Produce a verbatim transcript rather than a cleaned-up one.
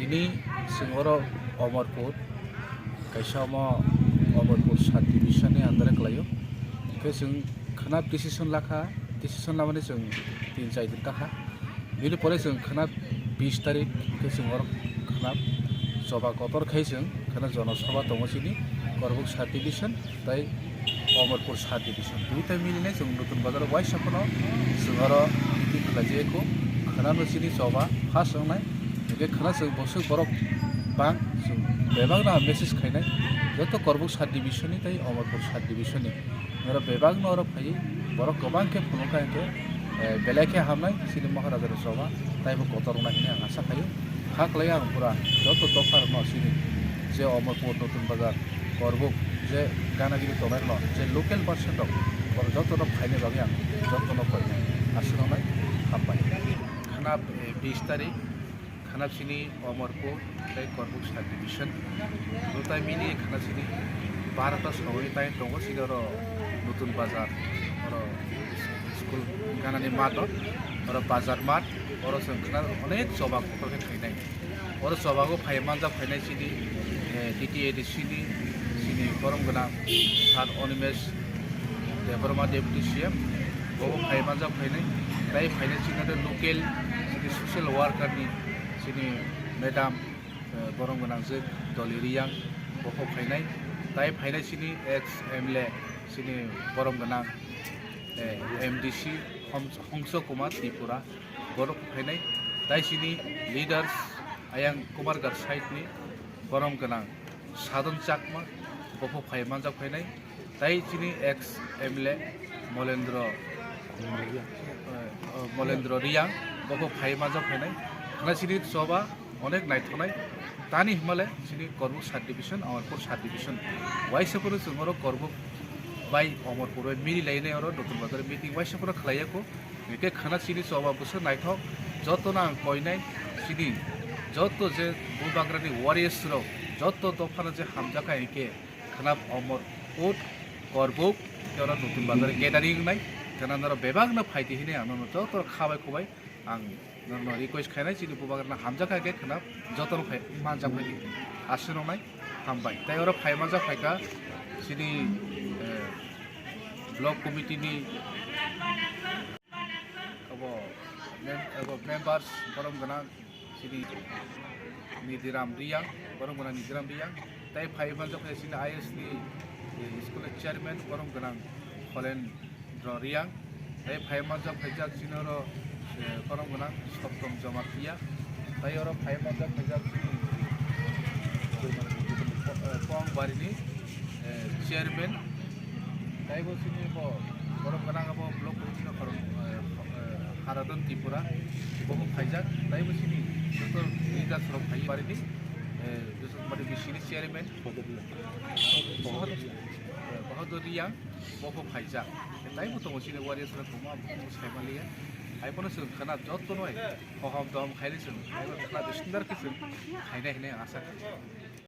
Tini chwng oro Omorpur, kaisa omo Omorpur sub division ni under o kwlaio. Hwnkhe chwng khwnap decision lakha, decision lamani chwng tin chai din takha. Bini pore chwng khwnap bis tarik, hwnkhe chwng oro khwnap choba kotor khai chwng khwnap jono soba tongo chini Korbuk sub division. Tai Omorpur sub division. Duita milinai chwng Nutun Bazar o waisa phano chwng oro meeting khlaijak kho. Khwnano chini choba first wngnai. Hwnkhe khwna chwng bwswk borok bang chwng bebakno message khainai. Joto Korbuk sub division ni tai Omorpur sub division ni. Norok bebakno oro phaiwi borok kwbang khe phunukha hwnkhe, eh, belai khe hamnai chini Maharaja ni choba taibo kotor wngnai hwnwi ang asa khaio. Kha kwlai ang pura joto dopha rokno chini je Omorpur Nutun Bazar Korbuk je ganagini tongnai rokno je local person rok borok joto no phaini bagwi ang joto no koi aswk wngnai hambai. Khwnap, eh, bis tarik khwnap chini Omorpur tei Korbuk sub division. Duita mili khwnap chini barota sogwi tai tongo chini oro Nutun Bazar oro school ganani mat o oro bazar mat oro chwng khwnap onek choba kotor khe khainai. Oro chobago phai manjak phainai chini, eh, D T A D C ni chini borom gwnang Sir Animesh Debbarma Deputy C M, bo phai manjak phainai. Tai phainai chini oro local chini social worker ni chini madam, eh, borom gwnang je Doli Riyang, bo phainai. Tai phainai chini ex M L A chini borom gwnang, eh, M D C Hom-, Hongso Kumar Tripura, borok phainai. Tai chini leaders ayang Kumargarh side ni borom gwnang Sadon Chakma, bopho phai manjak phainai. Tai chini ex M L A Molendro, eh, oh, Molendro Riyang, bopho phai manjak phainai. Khna chini choba onek naithoknai. Tani himale chini Korbuk sub division, Omorpur sub division. Waisa phano chwng oro Korbuk bai Omorpur bai mili lainai oro Nutun Bazar meeting waisa phano khlaiya kho. Hwnkhe khna chini choba bwswk naithok, jotono ang koinai chini joto je Bubagrani warriors rok joto dophano je hamjakha hwnkhe khna Omorpur, Korbuk, tei oro Nutun Bazar gathering wngnai, khna norok bebakno phaidi hinwi ang nono joto khabai khubai ang norokno request khainai chini Bubagrano hamjakha hwnkhe khna jotono phai manjak phaidi aswk wngnai hambai. Tei oro phai manjak phaikha chini, eh, block committee ni obo mem-, obo members borom gwnang chini Nidiram Riyang, borom gwnang Nidiram Riyang. Tai phai manjak phai chini I S ni, eh, school ni chairman borom gwnang Holendra Riyang. Tai phai manjak phaijak chini oro, eh, borom gwnang Soptom Jamatia. Tai oro phai manjak phaijak chini, eh, Kongbarini, eh, chairman. Taibo chini bo borom gwnang abo block committee no khorang, eh, eh, Haradon Tripura bo phaijak. Taibo chini joto leaders rok phai barini, eh, Joseph Madi B C ni chairman. Eh, Bahadur Riyang bo phaijak. Taibo tongo chini warriors rok tongma saimaliya. Hai phano chwng khna joto noi hohom dohom khaini chwng. Taibo khna bisindar khe chwng khainai hinwi asa khaio.